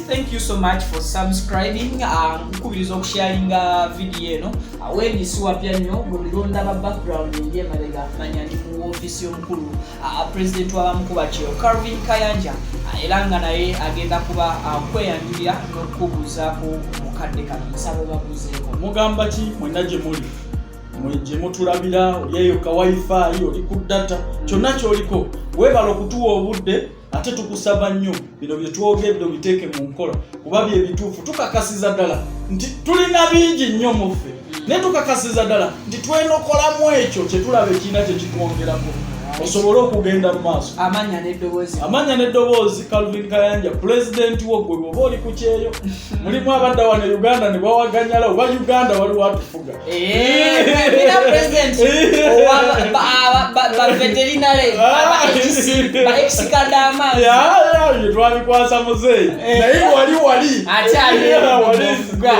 Thank you so much for subscribing. Nkukubiriza okusharinga video eno. Wendi si wapya nnyo, buli lwondaba background eri emabega manya ndi mu ofiisi y'omukulu, president w'abamukuba kyeyo Calvin Kayanja, era nga naye agenda kuba kweyanjulira n'okukubuuzaako mukadde kano. Nsaba obabuuzeeko. Mugamba ki mwenna gye muli, mwe gye mutulabira? Oli eyo ka wifi, oli ku data, kyonna kyoliko, weebala okutuwa obudde. Ate tukusaba nnyo bino bye twogedde obiteeke mu nkola, kuba bye bituufu. Tukakasiza ddala nti tulina bingi nnyo mu ffe, naye tukakasiza ddala nti twenokolamu ekyo kye tulaba ekiina kye kitwongerako osobole okugenda mu maaso. Amanya n'eddoboozi. Amanya n'eddoboozi, Calvin Kayanja, pulezidenti wo. Gwe bw'oba oli ku kyeyo, mulimu abadda wano e Uganda ne bawaganyala oba Uganda waliwo atufuga. Nina president owa ba veterinary, ba ex-kadama. Ya, bye twabikwasa muzeeyi, naye wali Akyali wali. Mufuga.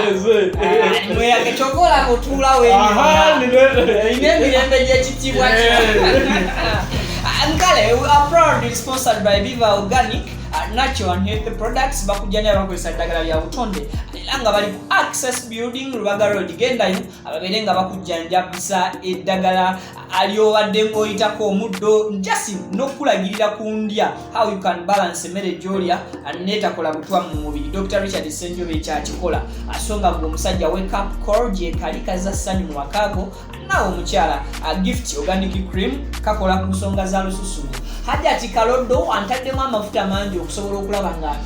Mweyage kyokola otuula Aha, wenyina emirembe gy'ekitiibwa kyo. Nkale, we are proudly sponsored by Viva Organic Natural and Healthy Products. Bakujjanja, bakozesa ddagala lya butonde, era nga bali ku Access Building, Lubaga Road. Gendayo ababeere nga bakujjanjabisa eddagala lyobadde ng'oyitako omuddo, just n'okukulagirira ku ndya, how you can balance emmere gy'olya neetakola butwa mu mubiri. Dr Richard Ssenjobe ekyakikola. So nga gwe omusajja, wake up call gyekalikaza ssanyu mu makaago. Naawe omukyala, Gift Organic Cream kakola ku nsonga za lususu. Hajati Kaloddo antaddemu amafuta mangi okusobola okulaba nga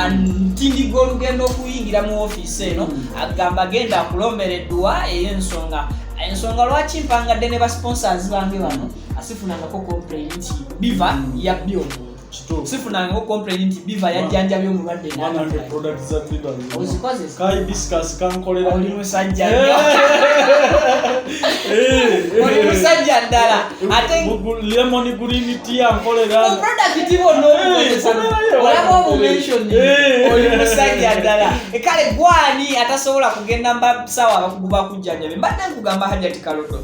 ntindiga olugendo okuyingira mu ofiisi eno. Agamba genda akulombera edduwa ey'ensonga. Ensonga lwaki mpangadde ne ba sponsors bange bano, asifunangako complain nti Biva yabbye omuntu. Sifunangako complain nti Biva yajjanjabye omulwadde. Mwanange, product za Biva. Ozikozesa? Ka hibiscus kankolera. Oli musajja nnyo, oli musajja ddala. Ate Lemon green tea ankolera. Product bonna obukozesa, olaba obumention. Oli musajja ddala. Kale gwani atasobola kugenda mbasawo abakugu bakujjanjabe? Mbadde nkugamba Hajati Kalodo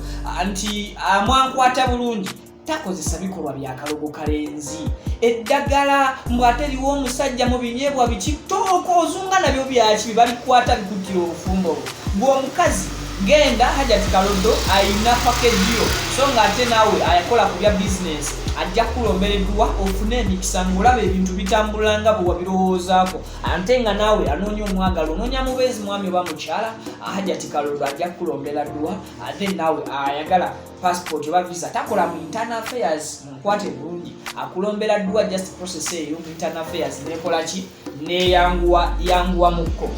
nti mwankwata bulungi, takozesa bikolwa bya kalogo kalenzi. Eddagala mbw ate liwa omusajja mu binyeebwa biki tooka ozunga nabyo byaki balikwata bikuttira obufumbo bwo. Gwe omukazi, genda Hajati Kaloddo ayina package yo. So nga ate naawe ayakola ku bya bizinesi, ajja kukulombera edduwa ofune emikisa ng'olaba ebintu bitambula nga bwe wabirowoozaako. Ate nga naawe anoonya omwagalo, onoonya mubeezi, mwami oba mukyala, Hajati Kaloddo ajja kukulombera dduwa. Ate naawe ayagala passport oba visa, takola mu internal affairs, munkwate bulungi, akulombera dduwa, just process eyo mu internal affairs nekola ki, neyanguwa yanguwa mukko.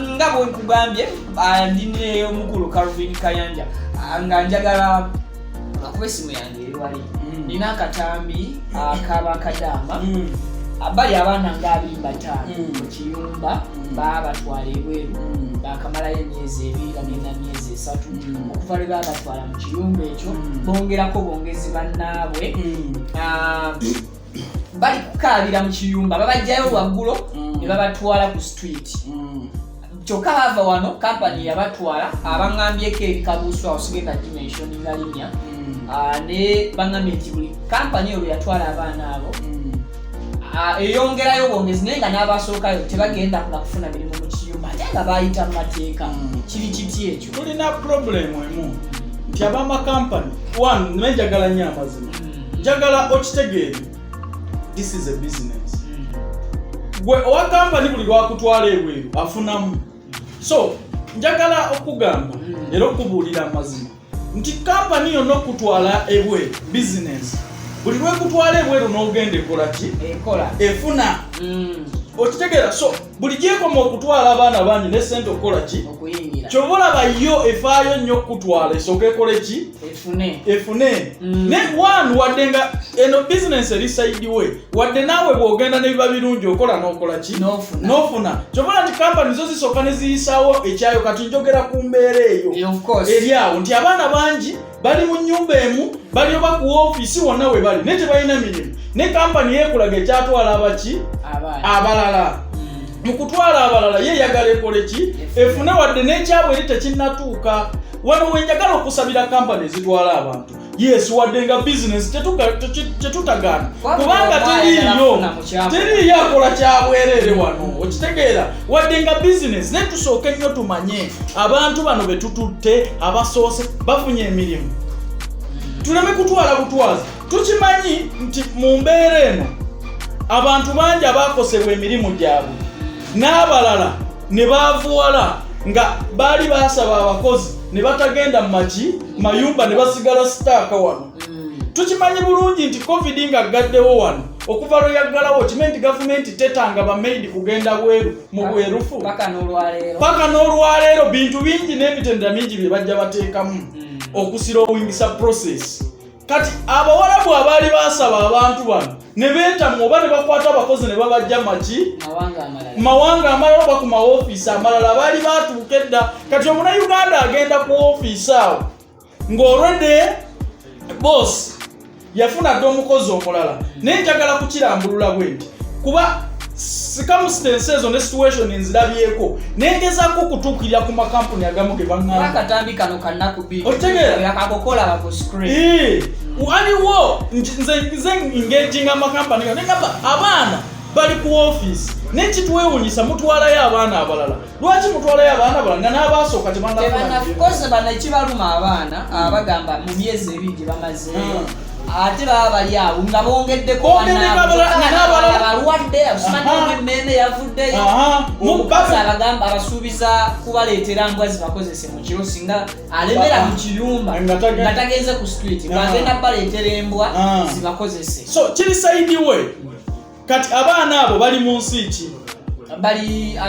Nga bwe nkugambye, ndi ne omukulu Calvin Kayanja. Nga njagala akuba esimu yange eri wali. Nina akatambi akabakadaama. Bali abaana nga 25 mu kiyumba. Baabatwala ebweru, bakamalayo emyezi 2, bagenda myezi 3. Okuva lwe baabatwala mu kiyumba ekyo, bongerako bongezi bannaabwe. Bali kukaabira mu kiyumba. Babajjayo lwaggulo ne babatwala ku street. Kyokka baava wano, kampani yabatwala, abaŋŋambyeko eri Kabuusu awo, sigenda dimensioninga linnya. Ne baŋŋambye nti buli kampani olwo yatwala abaana abo, eyongerayo bwongezi, naye nga n'abasookayo tebagenda na kufuna mirimu mu kiyumba, ate nga bayita mu mateeka. Kiri kiti ekyo? Tulina problem emu nti abamakampani, one, naye njagala nnyo amazima, njagala okitegeere, this is a business. Gwe owa kampani, buli lwakutwala ebweru afunamu. So njagala okugamba era okubuulira amazima nti kampani yonna okutwala ebweru business. Buli lwekutwala ebweru n'ogenda, ekola ki? Ekola. Efuna. Okitegeera? So buli gyekoma okutwala abaana bangi ne sente okukola ki? Okuyingira. Kyova olaba yo efaayo nnyo okutwala, esooka ekole ki? Efune. Efune. Ne one, wadde nga eno bizinesi eri side we, wadde naawe bw'ogenda nebiba birungi, okola n'okola ki? N'ofuna. N'ofuna. Kyova olaba nti kampani zo zisooka ne ziyisaawo ekyayo. Kati njogera ku mbeera eyo Of course. eri awo nti abaana bangi bali mu nnyumba emu, bali oba ku ofiisi wonna we bali, naye tebalina mirimu, ne kampani yeekulaga ekyatwala abaki? Abaana. Abalala. Mu kutwala abalala, ye eyagala ekole ki? Efune, wadde n'ekyabwe eri tekinnatuuka. Wano wenjagala okusabira kampani ezitwala abantu, yes, wadde nga bizinesi tetutagaana, kubanga teriiyo akola kyabwereere wano, okitegeera? Wadde nga bizinesi, naye tusooke nnyo tumanye abantu bano be tututte abasoose bafunye emirimu, tuleme kutwala butwazi. Tukimanyi nti mu mbeera eno abantu bangi abaakosebwa emirimu gyabwe n'abalala ne baavuwala nga baali baasaba abakozi ne batagenda mu maki mayumba ne basigala stuck wano. Tukimanyi bulungi nti COVID nga ggaddewo wano, okuva lwe yaggalawo, kimanyi nti gavumenti tetanga bamaidi kugenda bweru mu bwerufu. Paka n'olwaleero. Paka n'olwaleero bintu bingi n'emitendera mingi bye bajja bateekamu okuslowingisa process. Kati abawalabu abaali basaba abantu bano ne beetamu oba ne bakwata abakozi ne babajja maki mawanga amalala, mawanga amalala oba ku mawofiisi amalala abaali batuuka edda. Kati omunauganda agenda ku woofiisi awo ng'olwedde boss yafuna dda omukozi omulala. Naye njagala kukirambulula bwe nti, kuba circumstance ezo ne situation nzirabyeko, nengezaako okutuukirira ku makampuni agamu ge baŋŋamba. Akatambi kano kanaku bbiri. Otegeera? Akakokolaba ku screen. Waliwo nze engaginga amakampani gano, negamba abaana bali ku ofiisi, naye kitwewunyisa mutwalayo abaana abalala. Lwaki mutwalayo abaana abalala nga n'abaasooka tebannafuna? Koze bano ekibaluma, abaana abagamba mu myezi 2 gye bamazeeyo, ate baba bali awo nga bongeddeko. Bongeddeko nga n'abalala. Balwadde, simanyi emmeeme yavuddeyo. Omukazi abagamba abasuubiza kubaleetera mbwa zibakozese mu kiro singa alemera mu kiyumba Nga nga tagenze ku street, ng'agenda baleetera embwa zibakozese. So kiri side we. Kati abaana abo bali mu nsi ki? Bali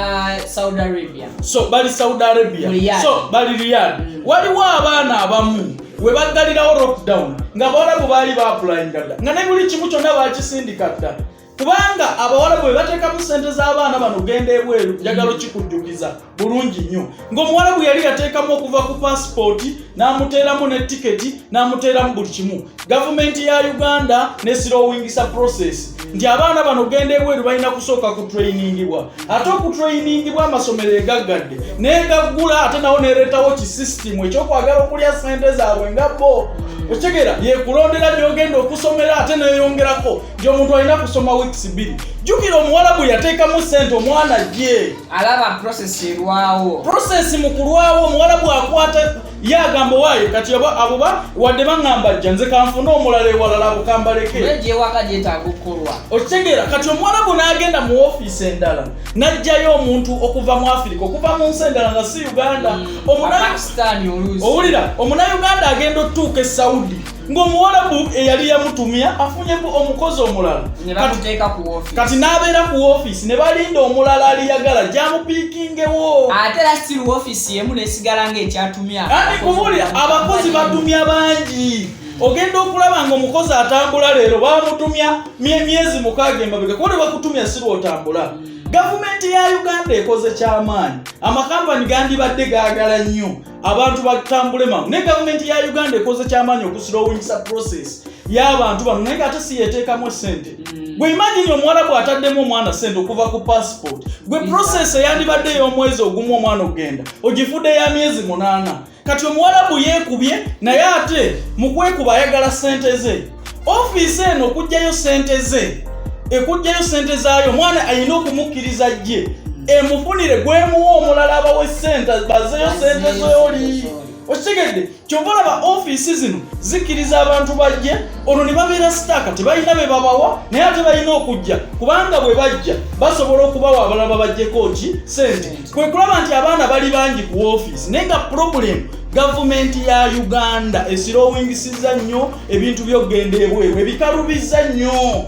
Saudi Arabia. So bali Saudi Arabia. Mu Riyadh. So bali Riyadh. Waliwo abaana abamu we baggalirawo lockdown nga abawalabu baali baapplyinga dda, nga ne buli kimu kyonna bakisindika dda, kubanga abawalabu bwe bateekamu sente z'abaana bano genda ebweru. Njagala okikujjukiza bulungi nnyo ng'omuwalabu yali yateekamu okuva ku pasipooti n'amuteeramu ne tiketi n'amuteeramu buli kimu. Gavumenti ya Uganda neslowingisa process nti abaana bano genda ebweru balina kusooka kutrainingibwa, ate okutrainingibwa amasomero egaggadde negaggula, ate nawo nereetawo kisystem ekyokwagala okulya sente zaabwe nga bo. Okitegeera? Yekulondera gyogenda okusomera, ate neyongerako nti omuntu alina kusoma weeks 2. Jjukira omuwalabu yateekamu sente omwana gye alaba process erwawo. Process mu kulwawo, omuwalabu akwata ye agamba waayo kati abo ba wadde baŋŋamba jja nze kanfune omulala ewalala, abo kambaleke. Gyewaka gyetaaga okukolwa. Okitegeera? Kati omuwalabu n'agenda mu ofiisi endala n'ajjayo omuntu okuva mu Afirika, okuva mu nsi endala nga si Uganda. Pakistan oluusi. Owulira, omunayuganda agenda otutuuka e Saudi ng'omuwalabu eyali yamutumya afunye omukozi omulala. Ne bamuteeka ku ofiisi. Kati n'abeera ku ofiisi ne balinda omulala aliyagala gyamupiikingewo. Ate era still ofiisi emu nesigala ng'ekyatumya. Andi kubuulira, abakozi batumya bangi. Ogenda okulaba nga omukozi atambula leero bamutumya myezi 6 emabega, kuba tebakutumya si lwotambula. Gavumenti ya Uganda ekoze kyamaanyi. Amakampani gandibadde gaagala nnyo abantu batambule mangu, naye gavumenti ya Uganda ekoze kyamaanyi okuslowingisa process y'abantu bano, naye ngaate si yeteekamu esente. Gwe imagine omuwala bw'ataddemu omwana sente okuva ku passport, gwe process eyandibadde ey'omwezi ogumu omwana okugenda ogifudde ya myezi 8. Kati omuwalabu yeekubye, naye ate mu kwekuba ayagala sente ze. Ofiisi eno okugjayo sente ze, ekugjayo sente zaayo, omwana alina okumukkiriza jje emufunire gwemuwa omulala abawe sente bazeeyo sente z'oli. Okitegedde? Kyova olaba ofiisi zino zikkiriza abantu bajje, olwo ne babeera stuck, tebalina be babawa, naye ate balina okujja kubanga bwe bajja basobola okubawa abalala babajjeko ki sente. Kwe kulaba nti abaana bali bangi ku ofiisi, naye nga problem gavumenti ya Uganda eslowingisiza nnyo ebintu by'okugenda ebweru, ebikalubiza nnyo.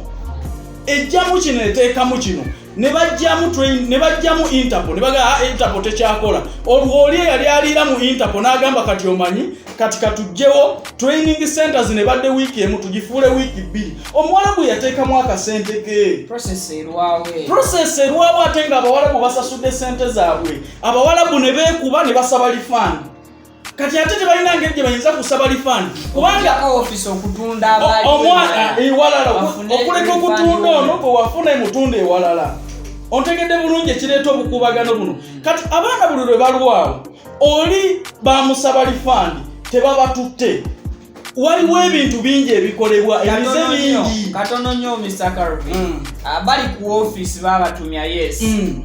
Ejjamu kino, eteekamu kino, ne bajjamu train, ne bajjamu Interpol, ne bagamba, "Ah, Interpol tekyakola." Olwo oli eyali aliira mu Interpol n'agamba, kati omanyi, kati katugjewo training centers, ne badde wiiki emu tugifuule wiiki 2. Omuwalabu yateekamu akasente ke. Process erwawo. Process erwawo, ate nga abawalabu basasudde sente zaabwe. Abawalabu ne beekuba ne basaba refund. Kati ate tebalina ngeri gye bayinza kusaba refund kubanga kubanga ofiisi okutunda abaali omwana ewalala bafune okuleka refund. okutunda ono gwe wafuna emutunda ewalala. Ontegedde bulungi ekireeta obukuubagano buno. Kati abaana buli lwe balwawo, oli bamusaba refund, tebabatutte. Waliwo ebintu bingi ebikolebwa, emize Katono nnyo, mingi. Katono nnyo, Mr Calvin. Ah, bali ku office babatumya, yes.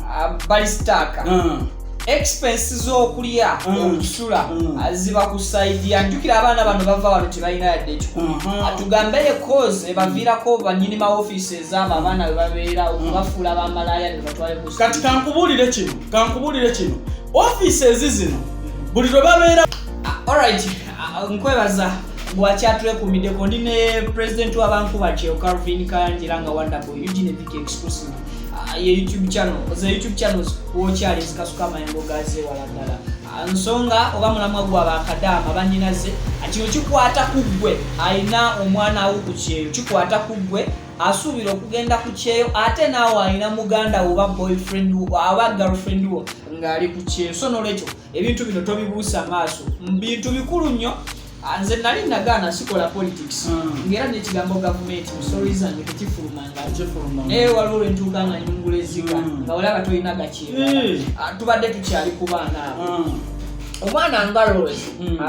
Ah, bali stuck. Expense z'okulya, okusula, ah, ziba ku side ya njukira abaana bano bava wano tebalina yadde 100. Ah, tugambeyo cause ebaviirako banyini ma offices abo abaana bwe babeera okubafuula bamalaaya ne batwale ku Kati kankubuulire kino, offices zino buli lwe babeera Ah, alright. Ah, nkwebaza bwakyatwekumiddeko. Ndi ne president w'abankuba kyeyo Calvin Kayanjira nga Wonderboy Eugene Viki exclusive. Ah, ye YouTube channel, ze YouTube channels wokyali zikasuka amayengo gazeewala ddala. Ah, nsonga oba mulamwa gwabakadaama banyinaze. Ah, kino kikwata ku ggwe alina omwana wo ku kyeyo, kikwata ku ggwe asuubira okugenda ku kyeyo, ate naawe alina muganda wo oba boyfriend wo oba girlfriend wo ng'ali ku kyeyo. So nolwekyo ebintu bino tobibuusa maaso, bintu bikulu nnyo. Ah, nze nali nagaana sikola politics, ng'era n'ekigambo gavumenti mu story zange tekifulumanga, naye waliwo lwentuuka nga nyungula eziga nga olaba tolina gakyebala. Ah, tubadde tukyali ku baana abo. Omwana nga Rose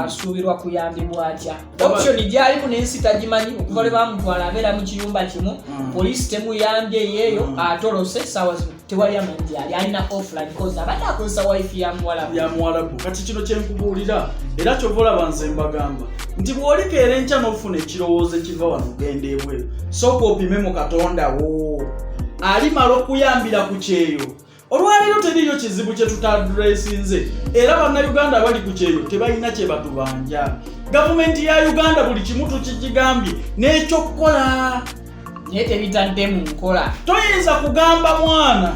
asuubirwa kuyambibwa atya? Option gyalimu n'ensi tagimanyi. Okuva lwe bamutwala abeera mu kiyumba kimu. Poliisi temuyambye yeeyo. Atolose saawa zino, tewali amanyi gyali. Alina offline cause abadde akozesa wifi ya muwalabu. Ya muwalabu. Kati kino kyenkubuulira, era kyova olaba nze mbagamba nti bw'olikeera enkya n'ofuna ekirowoozo ekiva wano ogenda ebweru, sooka opime mu Katonda wo alimala okuyambira ku kyeyo. Olwaleero teriyo kizibu kye tutaaddressinze, era Bannayuganda abali ku kyeyo tebalina kye batubanja. Gavumenti ya Uganda buli kimu tukigigambye n'ekyokukola, naye tebitadde mu nkola. Toyinza kugamba mwana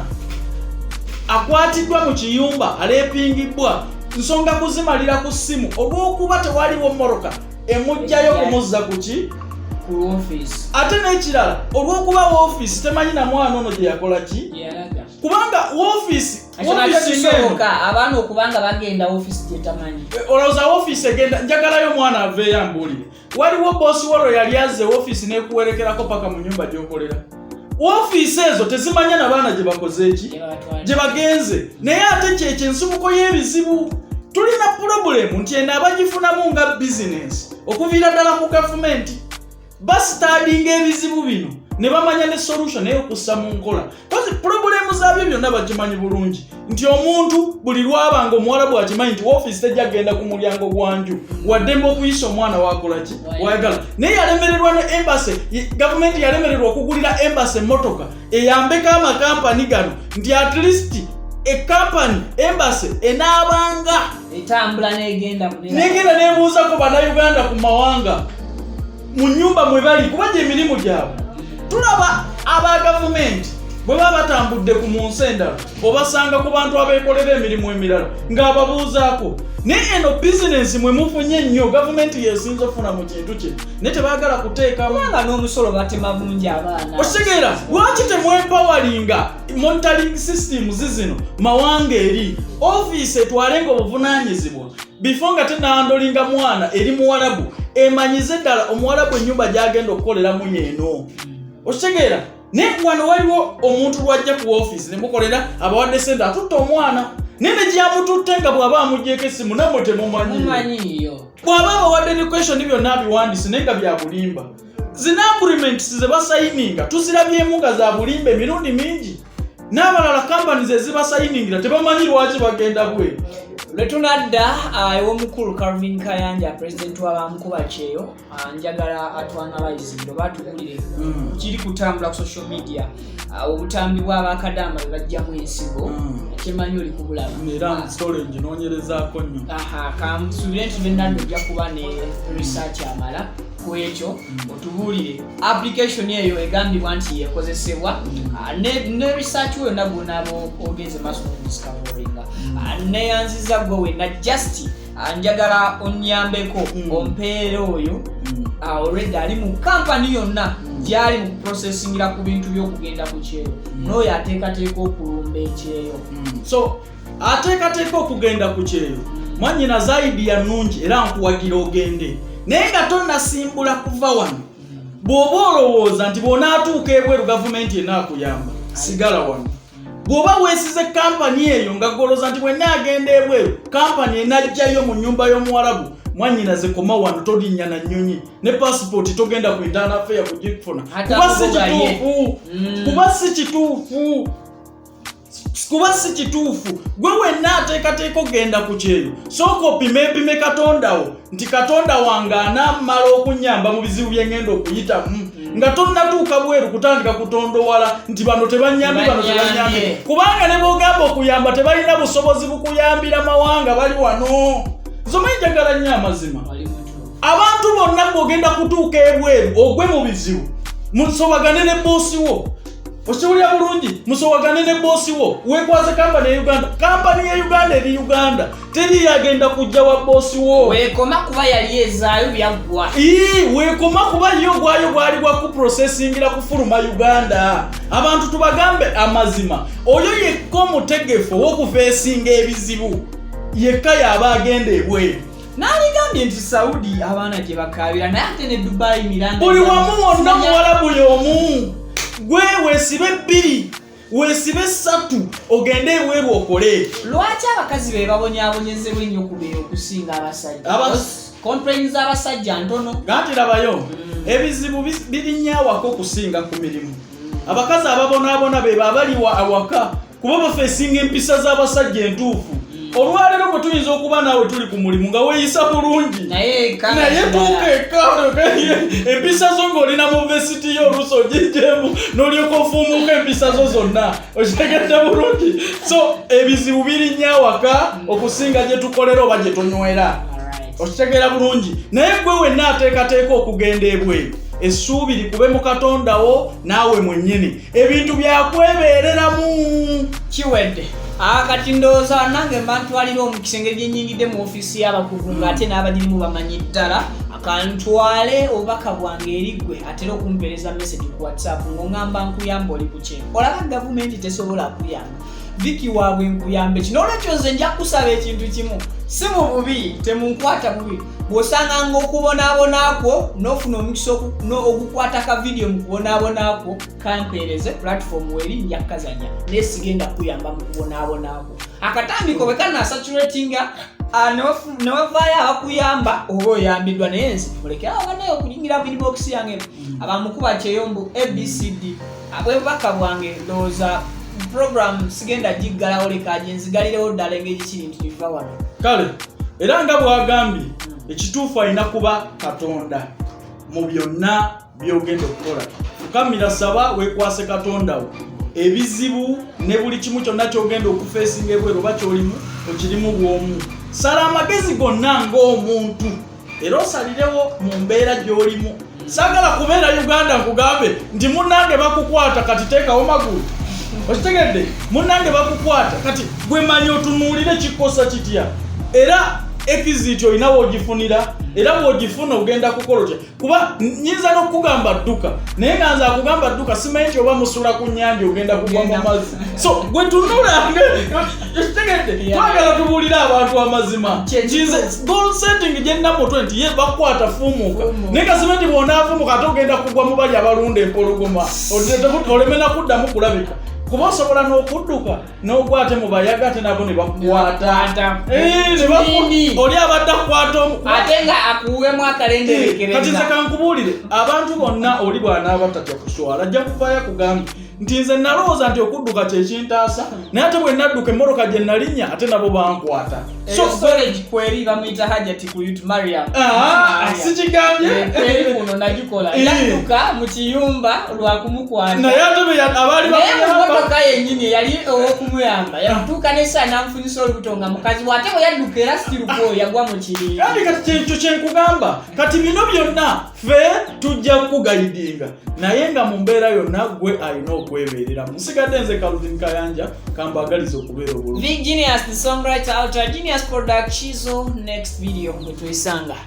akwatiddwa mu kiyumba aleepingibbwa nsonga kuzimalira ku ssimu olw'okuba tewaliwo mmoroka emugjayo kumuzza ku ki? Ku office. Ate n'ekirala, olw'okuba woofiisi temanyi na mwana ono gye yakola ki, yalaga. Kubanga woofiisi Ekyo nakyo woofiisi ng'eno, kisoboka, abaana okubanga bagenda office gyetamanyi. Olowooza woofiisi egenda njagalayo omwana aveeyo ambuulire, waliwo boosi wolo yali azze woofiisi n'ekuwerekerako paka mu nyumba gy'okolera? Woofiisi ezo tezimanya na baana gye bakoze eki, gye babatwala, gye bagenze. Naye ate kyekyo ensibuko y'ebizibu. Tulina problem nti eno abagifunamu nga bizinensi okuviira ddala ku gavumenti bastudyinga ebizibu bino ne bamanya ne solution, naye okussa mu nkola, cause problem zaabyo byonna bagimanyi bulungi nti omuntu buli lwabanga omuwala bwakimanyi nti woofiisi tejja kgenda ku mulyango gwa nju, waddembe okuyisa omwana wakola ki wayagala. Naye yalemererwa ne embassy, gavumenti yalemererwa okugulira embassy emmotoka eyambeko amakampani gano nti at least ekampani embassy enaabanga etambula negenda munene. Negenda nebuuzako Bannayuganda ku mawanga mu nyumba mwe bali, kuba gye emirimu gyabwe. Tulaba aba gavumenti bwe baba batambudde ku mu nsi endala, obasanga ku bantu abeekolera emirimu emirala ng'ababuuzaako. Naye eno bizinensi mwe mufunye ennyo, gavumenti yesinza ofuna mu kintu kino, naye tebaagala kuteekamu. Kubanga n'omusolo batema bungi abaana. Okitegeera? Lwaki temwempoweringa monitoring systems zino mawanga eri ofiisi etwale nga obuvunaanyizibwa before nga tenahandlinga mwana eri muwalabu, emanyize ddala omuwalabu ennyumba gyagenda okukoleramu yeeno? Okitegeera? Naye wano waliwo omuntu lwajja ku ofiisi nemukolera, abawadde sente, atutte omwana, naye ne gyamututte nga bw'aba amugyeko essimu nammwe temumanyi. Mumanyiiyo. Bw'aba abawadde requestion byonna abiwandiise, naye nga bya bulimba. Zina agreements ze basigninga tuzirabyemu nga za bulimba emirundi mingi, n'abalala companies ezibasigningira tebamanyi lwaki bagenda bweru. Lwe tunadda ew'omukulu Calvin Kayanja, president w'abankuba kyeyo, njagala atuanalyzing oba atuwulire kiri kutambula ku social media, obutambi bw'abakadaama bwe bajjamu ensigo. Kyemanyi oli kubulaba. Era story nginoonyerezaako nnyo. Aha, kansuubire nti lwenadda ojja kuba ne research amala ku ekyo, otubuulire application eyo egambibwa nti yekozesebwa. Ah, ne research yonna gwonaaba ogenze maaso n'okudiscoveringa. Ah, neyanziza gwe wenna. Just njagala onyambeko ompeere oyo already ali mu kampani yonna gyali mu kuprocessingira ku bintu by'okugenda ku kyeyo, n'oyo ateekateeka okulumba ekyeyo. So ateekateeka okugenda ku kyeyo, mwanyina, zaidi ya nnungi era nkuwagira ogende, naye nga tonnasimbula kuva wano, bw'oba olowooza nti bw'onaatuuka ebweru gavumenti enaakuyamba, sigala wano. Bw'oba weesize kampani eyo nga goloza nti bwenna agenda ebweru kampani enajjayo mu nnyumba y'omuwarabu, mwannyinaze koma wano, tolinnya na nnyonyi ne pasipooti togenda ku internal affair kugifuna, Ate kuba si akuvuga ye. kituufu. Kuba si kituufu, kuba si kituufu. Gwe wenna ateekateeka okgenda ku kyeyo, sooka opime epime Katonda wo nti Katonda wange anaamala okunyamba mu bizibu bye ngenda okuyitamu, nga tonnatuuka bweru kutandika kutondowala nti bano tebanyambye, bano Tebanyambye. tebanyambye, kubanga ne bwogamba okuyamba tebalina busobozi bukuyambira mawanga bali wano. Nzomanyi njagala nnyo amazima. Oli mutuufu. Abantu bonna bw'ogenda kutuuka ebweru ogwe mu bizibu, musobagane ne boosi wo. Okiwulira bulungi? Musobagane ne boosi wo, weekwaze kampani e Uganda. Kampani ye Uganda eri Uganda, teri yagenda kujja wa boosi wo. Weekoma kuba yali ezaayo byaggwa. Ii, weekoma kuba yo gwayo gwali gwa kuprocesingira kufuluma Uganda. Abantu tubagambe amazima, oyo yekka omutegefu ow'okufeesinga ebizibu yekka yaba agenda ebweru. N'aligambye nti Saudi abaana gye bakaabira, naye ate ne Dubai miranga. Buli wamu wonna muwala buli omu, gwe weesibe 2, weesibe 3, ogende ebweru okole. Lwaki abakazi be babonyaabonyezebwa ennyo ku beeyo okusinga abasajja? Complain z'abasajja ntono. Ganti labayo, ebizibu birinnya awaka okusinga ku mirimu. Abakazi ababonaabona be babaliwa awaka, kuba bafeesinga empisa z'abasajja entuufu. Olwaleero bwe tuyinza okuba naawe tuli ku mulimu nga weeyisa bulungi, naye naye tuuka eka empisa zo ng'olina mu vesiti yo oluusi ogijjemu n'olyoka ofuumuuka empisa zo zonna. Okitegedde bulungi? So ebizibu birinnya awaka okusinga gye tukolera oba gye tunywera. Okitegeera bulungi? Naye gwe wenna ateekateeka okugenda ebweru, essuubi likube mu Katonda wo naawe mwennyini, ebintu byakwebeereramu. Kiwedde. Kati ndowooza nange mba ntwalira omukisa engeri gye nnyingidde mu ofiisi y'abakugu ng'ate n'abagirimu bamanyi ddala. Kantwale obubaka bwange eri ggwe atera okumpeereza message ku WhatsApp ng'oŋŋamba nkuyamba oli ku kyeyo, olaba gavumenti tesobola kuyamba viki waabwe nkuyambe kino. Olwekyo nze nja kusaba ekintu kimu, si mu bubi, temunkwata bubi. Bw'osanganga okubonaabona kwo n'ofuna omukisa ogukwata ka vidiyo mu kubonaabona kwo, kampeereze platform weri, nja kukazanya, naye sigenda kuyamba mu kubonaabona kwo. Akatambiko bwe kanasaturatinga newavaayo abakuyamba oba oyambiddwa, naye nze mulekerawo banaye okuyingira mu inbox yange abamukuba kyeyombu ABCD. Bwe bubaka bwange. Ndowooza program sigenda giggalawo, leka gyenzigalirewo ddala engeri kiri nti biva wano. Kale era nga bw'agambye, ekituufu alina kuba Katonda mu byonna by'ogenda okukola. Fukamira, saba, weekwase Katonda wo. Ebizibu ne buli kimu kyonna ky'ogenda okufeesinga ebweru oba ky'olimu, okirimu bw'omu. Sala amagezi gonna ng'omuntu era osalirewo mu mbeera gy'olimu. Saagala kubeera Uganda nkugambe nti munnange bakukwata kati teekawo magulu. Okitegedde? Munnange bakukwata kati gwe manyi otunuulire kikosa kitya, era exit olina w'ogifunira, era bw'ogifuna ogenda kukola otya? Kuba nyinza n'okugamba dduka, naye nga nze akugamba dduka simanyi nti oba musula ku nnyanja ogenda kugwa mu mazzi. So gwe tunulange. Okitegedde? Twagala tubuulire abantu amazima. Kye Nze goal setting gye nina mutwe nti ye bakwata fuumuka, Fuumuka. naye nga simanyi nti bw'onaafuumuka ate ogenda kugwa mu bali abalunda empologoma, oleme nakuddamu kulabika, kuba osobola n'okudduka n'ogwa ate mu bayaga, ate nabo ne bakukwata. Bakwata. Eh, Kini. oli abadde akwata omu Ate nga akuwemu Kati nze akalenderekereza. Kankubuulire, abantu bonna oli bw'anaaba tatya kuswala ajja kuvaayo akugambe nti nze nalowooza nti okudduka kyekintaasa, naye ate bwe nadduka emmotoka gye nalinnya ate nabo bankwata. So storage kweri bamuyita Hajati ku YouTube, Mariam. Ah, Mariam. sikigambye. Eh, kweri kuno nagikola. Eh. Yadduka mu kiyumba lwakumukwata, naye ate abaali naye mu bakuyamba motoka yennyini yali ow'okumuyamba yatuuka nesaa nanfunyisa olubuto nga mukazi we, ate bwe yadduka era sitiruko yagwa mu kirindi. Kandi kati kyekyo kyenkugamba, kati bino byonna ffe tujja kuguidinga, naye nga mu mbeera yonna gwe alina okwebeereramu. Nsigadde nze Calvin Kayanja, kambagaliza okubeera obulungi. Big Genius, the songwriter, Ultra Genius Product, Chizo. Next video, mwe tuyisanga.